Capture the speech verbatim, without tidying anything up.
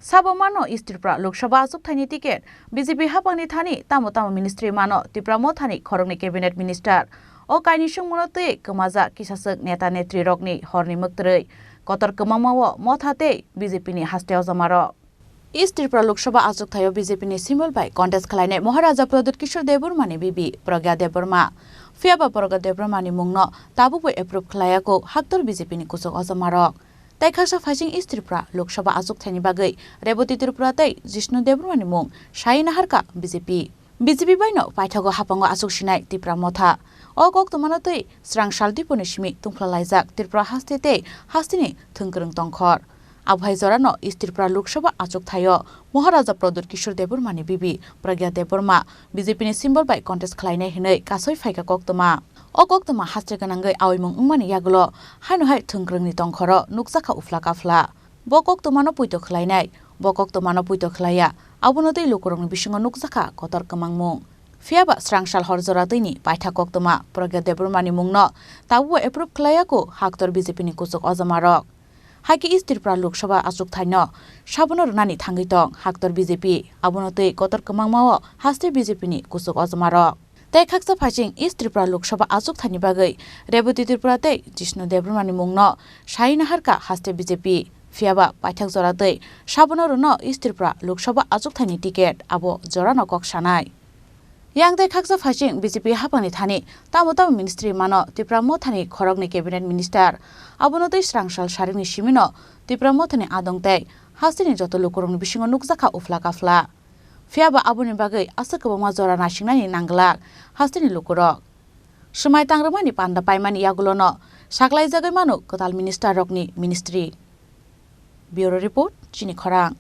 Sabo mano East Tripura Lok Sabha achukthai ni ticket, B J P haphang ni thani tamo tamo ministry mano Tipra Motha ni khorok ni cabinet minister. O kainwi swngmung no twi kwmajak kisaswk neta netri rok ni hor ni mwktwrwi kotor kwmangma o Motha tei B J P ni haste ojama rok. East Tripura Lok Sabha achukthai o B J P ni symbol bai contest khwlainai Maharaja Pradyut Kishore Debbarma ni bibi Pragya Debbarma. Phiya ba Pragya Debbarma ni mung no tabuk bo approve khwlaiya kho haktor B J P ni kuchuk ojama rok. Tei khaksa phaising East Tripura Lok Sabha achukthai ni bagwi Rebati Tripura tei Jishnu Debbarma ni mung sai naharkha B J P. B J P bai no paithago haphango achuk sinai Tipra Motha. O koktwma no twi srang sal diponi simi tungphla laijak Tripura haste tei haste ni thwngkwrwng tongkhor. Abo hai jora no East Tripura Lok Sabha achukthai o Maharaja Pradyut Kishore Debbarma ni bibi Pragya Debbarma B J P ni symbol bai contest khwlainai hinwi kasoi phaikha koktwma. O koktwma haste gwnangwi aoimung wngmani yagulo haino hai thwngkwrwng ni tongkhoro nukjakha uphla kaphla. Bo koktwma no puito khwlainai, bo koktwma no puito khwlaiya, abono tei lukurokni bisingo nukjakha kotor kwmangmung. Phiya ba srang sal hor jora twini paitha koktwma Pragya Debbarma ni mung no tabuk bo approve khwlaiya kho haktor B J P ni kuchuk ojama rok. Hai khe East Tripura Lok Sabha achukthai no sabono rwnani thangwi tong haktor B J P, abono twi kotor kwmangma o haste B J P ni kuchuk ojama rok. Tei khaksa phaising East Tripura Lok Sabha achukthai ni bagwi Rebati Tripura tei Jishnu Debbarma ni mung no sai naharkha haste B J P. Phiya ba paithak jora twi sabono rwno East Tripura Lok Sabha achukthai ni ticket abo jora no kok sanai. Yang tei khaksa phaising B J P haphang ni thani tamo tamo ministry mano Tipra Motha ni khorok ni cabinet minister. Abono twi srang sal sarik ni simi no Tipra Motha ni adong tei haste ni joto lukurok ni bisingo nukjakha uphla kaphla. Phiya ba aboni bagwi aswk kwbangma jora naisingnani nangglak haste ni lukurok. Swmai tangrwmani panda paimani yagulono saklaijagwi mano kwtal minister rokni ministry. Bureau Report, Chini Khorang.